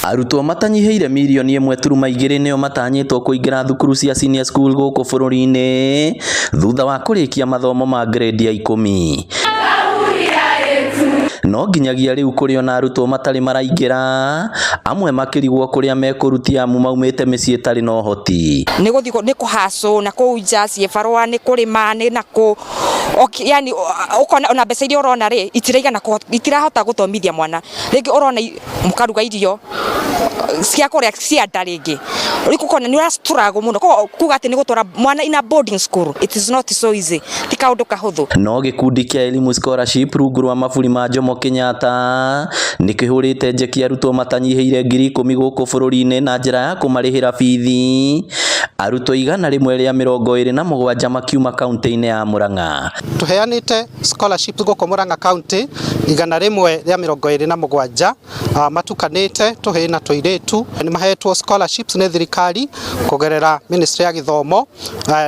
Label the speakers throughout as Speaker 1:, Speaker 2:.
Speaker 1: Arutwo matanyihĩire mirioni 1.2 nĩo matanyĩtwo kũingĩra thukuru cia senior school gũkũ bũrũri-inĩ thutha wa kũrĩkia mathomo ma grade ya 10. No nginyagia rĩu kũrĩ ona arutwo matarĩ maraingĩra, amwe makĩrigwo kũrĩa mekũrutia amu maumĩte mĩciĩ ĩtarĩ na ũhoti.
Speaker 2: Nĩ gũthiĩ nĩ kũhacũ na kũu nja ciĩbarũa, nĩ kũrĩma, nĩ na kũ, yani ũkona ona mbeca iria ũrona rĩ, itiraigana, itirahota gũthomithia mwana. Rĩngĩ ũrona mũkaruga irio cia kũrĩa cia nda, rĩngĩ rĩu ũkona nĩ ũra struggle mũno. Koguo kuga atĩ nĩ gũtwara mwana in a boarding school, it is not so easy, ti kaũndũ kahũthũ.
Speaker 1: No gĩkundi kĩa Elimu Scholarship rungu rwa maburi ma Jomo Kenyatta nĩ kĩhũrĩte njeki arutwo matanyihĩire 10,000 gũkũ bũrũri-inĩ na njĩra ya kũmarĩhĩra bithi. Arutwo 127 makiuma kaunti-inĩ ya Murang'a.
Speaker 3: Tũheanĩte scholarships gũkũ Murang'a County 127, matukanĩte tũhĩĩ na tũirĩtu. Nĩ mahetwo scholarships nĩ thirikari kũgerera Ministry ya Gĩthomo,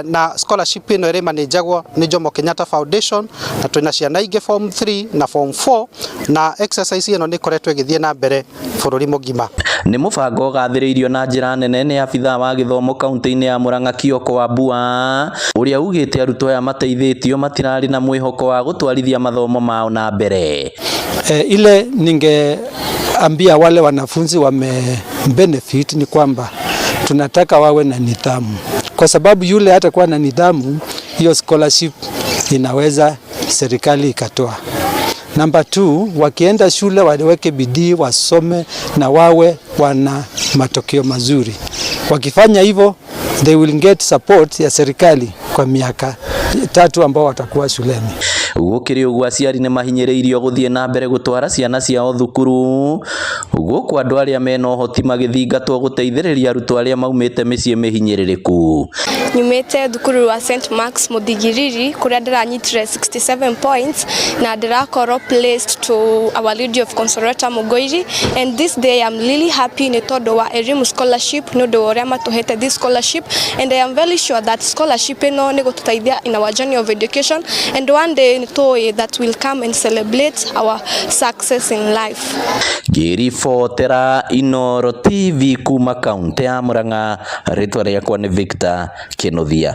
Speaker 3: na scholarship ĩno ĩrĩ manĩnjagwo nĩ Jomo Kenyatta Foundation, na twĩna ciana ingĩ form 3 na form 4, na exercise ĩno nĩ ĩkoretwo ĩgĩthiĩ na mbere bũrũri mũgima.
Speaker 1: Nĩ mũbango ũgathĩrĩirio na njĩra nene nĩ abithaa wa gĩthomo kaunti-inĩ ya Murang'a Kioko Wambua, ũrĩa ugĩte arutwo aya mateithĩtio matirarĩ na mwĩhoko wa gũtwarithia mathomo mao na mbere.
Speaker 4: Ile ningeambia wale wanafunzi wame benefit ni kwamba tunataka wawe na nidhamu, kwa sababu yule hatakuwa na nidhamu, hiyo scholarship inaweza serikali ikatoa. Namba 2, wakienda shule waweke bidii, wasome na wawe wana matokeo mazuri. Wakifanya hivyo, they will get support ya serikali kwa miaka 3 ambao watakuwa shuleni.
Speaker 1: Gũkĩrĩ ũguo, aciari nĩ mahinyĩrĩirio gũthiĩ na mbere gũtwara ciana ciao thukuru, gũkũ andũ arĩa mena ũhoti magĩthingatwo gũteithĩrĩria arutwo arĩa maumĩte mĩciĩ mĩhinyĩrĩrĩku.
Speaker 5: Nyumĩte thukuru wa St Marks Muthigiriri, kũrĩa ndĩranyitire 67 points na ndĩrakorwo placed to Our Lady of Consolata Mugoiri, and this day I'm really happy nĩ tondũ wa Elimu Scholarship, nĩ ũndũ wa ũrĩa matũhete this scholarship, and I am very sure that scholarship ĩno nĩ gũtũteithia in our journey of education, and one day nĩ tũĩ that we'll come and celebrate our success in life.
Speaker 1: Ngĩribotera Inooro TV kuma kaunti ya Murang'a, rĩtwa rĩakwa nĩ Victor Kinuthia.